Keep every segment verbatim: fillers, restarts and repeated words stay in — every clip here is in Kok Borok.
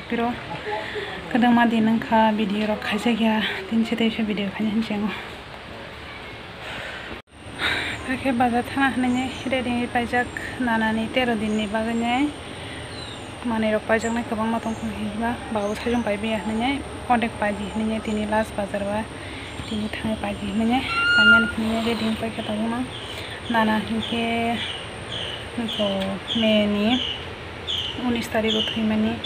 Piro kwbangma din wngkha video rok khaijakya, tini se teisa video khaina hinwi chengo. Hakhe bazar thana hinwi ready wngwi paijak, nanani tero dinni bagwini manwi rok paijaknai kwbangma tongkha, hinkhe ba babu saichung paibai ya hinwi odek paidi hinwi tini last bazar ba tini thangwi paidi hinwi painani hinwi ready wngwi paikha tabukno. Nana hinkhe iko May ni unis tarigo thwimani.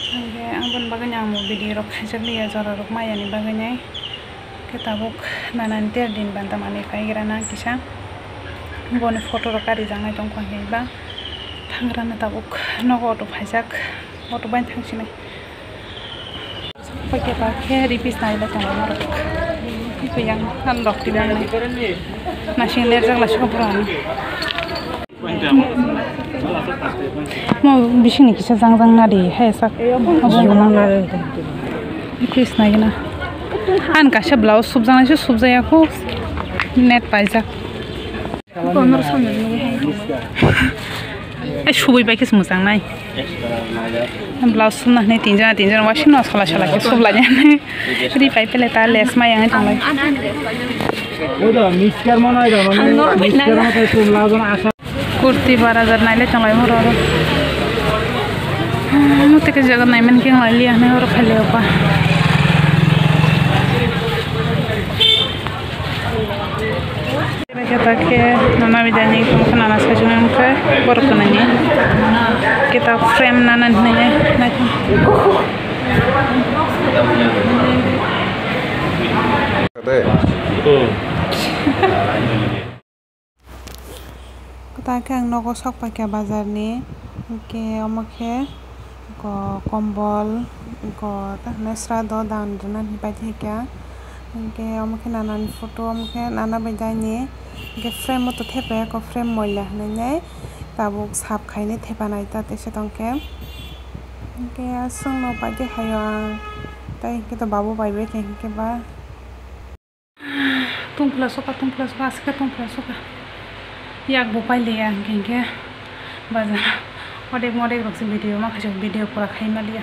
Hinkhe ang boni bagwino ang bo video rok khaijak liya, jora rok mayani bagwino. Khe tabuk nanani ter din banta manwi paigrana kisa. Boni photo rok karijaknai tongkha hinkhe ba thangrana tabuk nogo auto phaijak, auto bai thangsinai. Paikhe ba khe ripis nailai tongo norok. Khe yang kan rok tibang nai. Nasing lerjak la sokha borok ani. Mo bisingni kisa jang jang nadi hai sak. Ripis naigena. An kaisa blouse subjak nai se subjak ya kho. Net paijak. Ai, subui bai khe mwchang nai. Blouse sumna hinwi tinjana, tinjana, wasing no sola sola khe sublai nai. Ri pai pele ta les mai yang tonglai. Kurti bar hajar naile tonglai moro aro. Muti khe jaga naiman khe ngai liya hinwi oro khaile opa. Khe ta khe nana bidani tongkha, nana saichung wngkha borok kwnani. Khe ta frame nana hinwi naithok. Kwtal khe ang nogo sok paikha bazar ni, hinkhe omo khe ko kombol, ko ta hwnwi srado dan rwna hinwi paikha, hinkhe omo khe nana ni photo, omo khe nana bai dai ni, hinkhe frame o to thepaiya ko, frame moila hinwi nai tabuk sap khainai thepa nai ta teisa tongkhe, hinkhe aswk no paikhe haio ang, tei hinkhe to babu bai bai khe hinkhe ba. Tungphla soka, tungphla soka, aswk khe tungphla soka. Yak bo pailiya, hinkhe, hinkhe bazar odek modek rok se video ma khaijak, video pura khai maliya.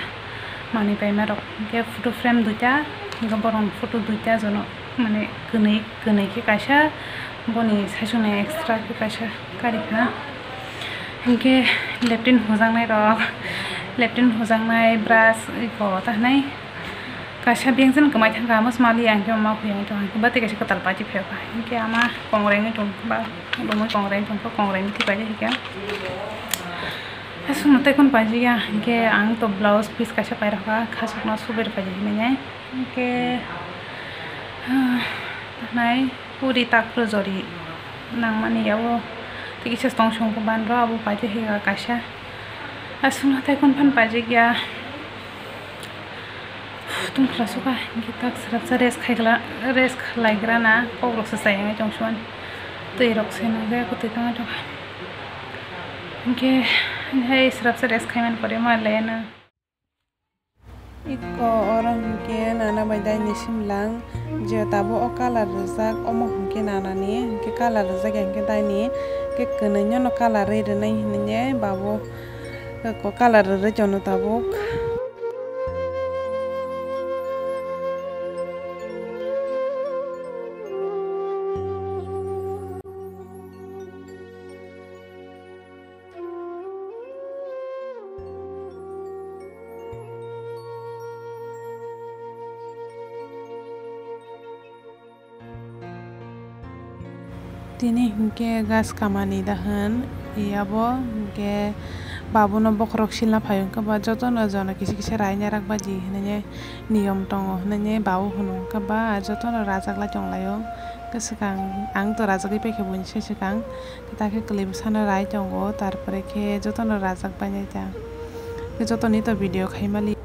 Manwi paima rok, hinkhe photo frame duita, hinkhe borok ni photo duita jono, mane kwnwi, kwnwi khe kaisa, boni saichung ni extra khe kaisa karikha. Hinkhe leptin hujaknai rok, leptin hujaknai brush, iko ta hinai. Kaisa bengsen kwmai thangkha, amo se maliya, hinkhe ma huyang tong, hinkhe ba tei kaisa kwtal paidi phiyokha, hinkhe ama kongrengwi tongkha, ba lomwi kongrengwi tongkha, kongrengwi thwipaidi hinkhe. Aswkno tei kheno paijak ya, hinkhe ang to blouse piece kaisa pairokha, khasokno subui rwphaidi hinwi nai, hinkhe, ah, nai puri tak rwjori nangmani yabo tei kisa tongsong khe banrw abo paidi hinkha kaisa. Aswkno tei kheno phano paijak ya. Tungphla soka, hinkhe tak srapsa rest khaikla, rest khlaigrana, kok rok se chayangwi tongsuan. Twi rok se nukjagwi twi tangwi tongkha. Hinkhe, hai srapsa rest khaimani pore ma laiano. Iko oro hinkhe nana bai daini simlang, je tabuk o colour rijak, omo hinkhe nanani, hinkhe colour rijak ya hinkhe daini, hinkhe kwnwi no colour ri rwnai hinwi babu. Ko colour rwrwi tono tabuk. Tini hinkhe gas kamani da hwn, abo hinkhe babuno bokhorok silna phai hwnkhe ba jotono jono kisa kisa raina rak baji hinwi niyom tongo hinwi babu hwnwi hwnkhe ba jotono rajaklai tonglaio. Hwnkhe swkang ang to rajagwi paikha buini se swkang, takhe kwlwi bwsano rai tongo, tarpore khe jotono rajak bainai ta, joto ni to video khaimali.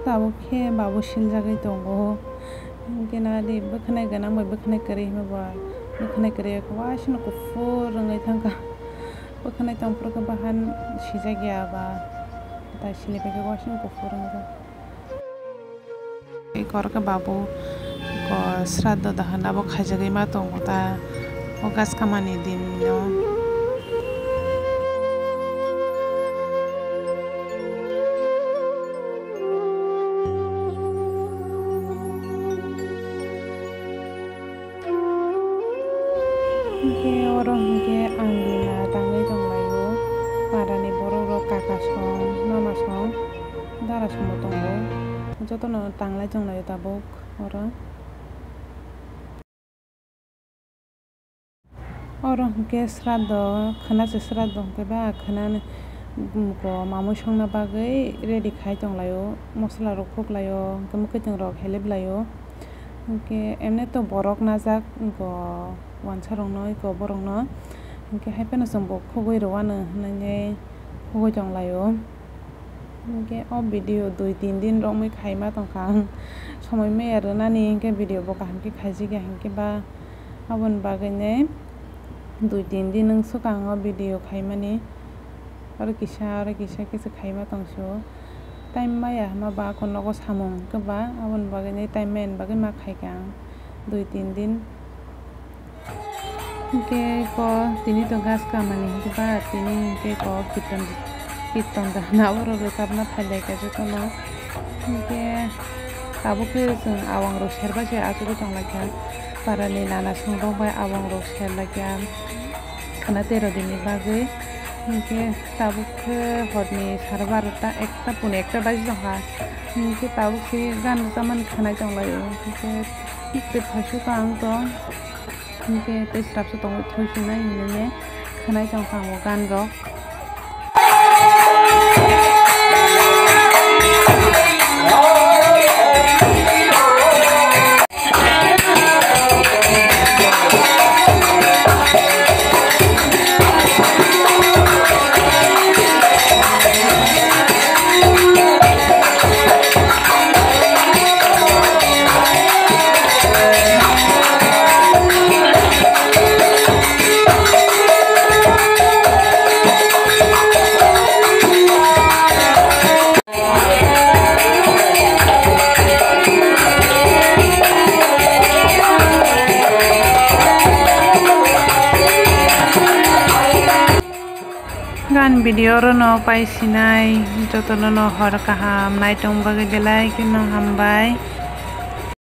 Tabuk khe babu siljagwi tongo. Hinkhe nadi bwkhwnai gwnang bai bwkhwnai kwrwi hwnba ba bwkhwnai kwrwi khe waisano kuphur wngwi thangkha. Bwkhwnai tongphuru khe bahan sijak ya ba tai silipai khe waisano kuphur wngkha. Eko oro khe babu ko sraddho dahon abo khaijagwi ma tongo ta o gas kamani din o. Oro hinkhe ang lina tangwi tonglaio. Parani borok rok kaka song, mama song, dara song bo tongo. Jotono tanglai tonglaio tabuk oro. Oro hinkhe sraddho, khwna se sraddho hinkhe ba khwna ni, um, ko mamui songna bagwi ready khai tonglaio, mosola rok phuklaio, hinkhe mwkhwtwng rok helip laio. Hinkhe emne to borok najak, go wansa rokno, go borokno, hinkhe hai phano chwng bo khugui rwano hinwi phugui tonglaio. Hinkhe o video dui tin din romwi khaima tongkha ang, somoi maya rwnani hinkhe video bo kaham khe khaijikya hinkhe ba, aboni bagwini dui tin din wng swkang o video khaimani, oro kisa oro kisa kisa khaima tongsu, time maya hwnba ba ako nogo samung hinkhe ba, aboni bagwini time mayani bagwi ma khaikha ang dui tin din. Hinkhe ko tini to gas kamani hinkhe ba tini hinkhe ko kirtan, kirtan dana oro rwchapna phailai kha jotono. Hinkhe tabuk khe chwng awang rok serbai se achugwi tonglaikha. Parani nana song rok bai awang rok serlaikha khwna tero dinni bagwi. Hinkhe tabuk khe horni sara barota ekta puni ekta baji tongkha. Hinkhe tabuk se gan rwchapmani khwnai tonglaio. Hinkhe tei phaisu ka ang tong. Hinkhe tei srapsa tongwi thoi sinai hinwi khwnai tongkha ang o gan rok. Gan video oro no pai sinai jotono no hor kaham naitung bagwi belai kheno hambai.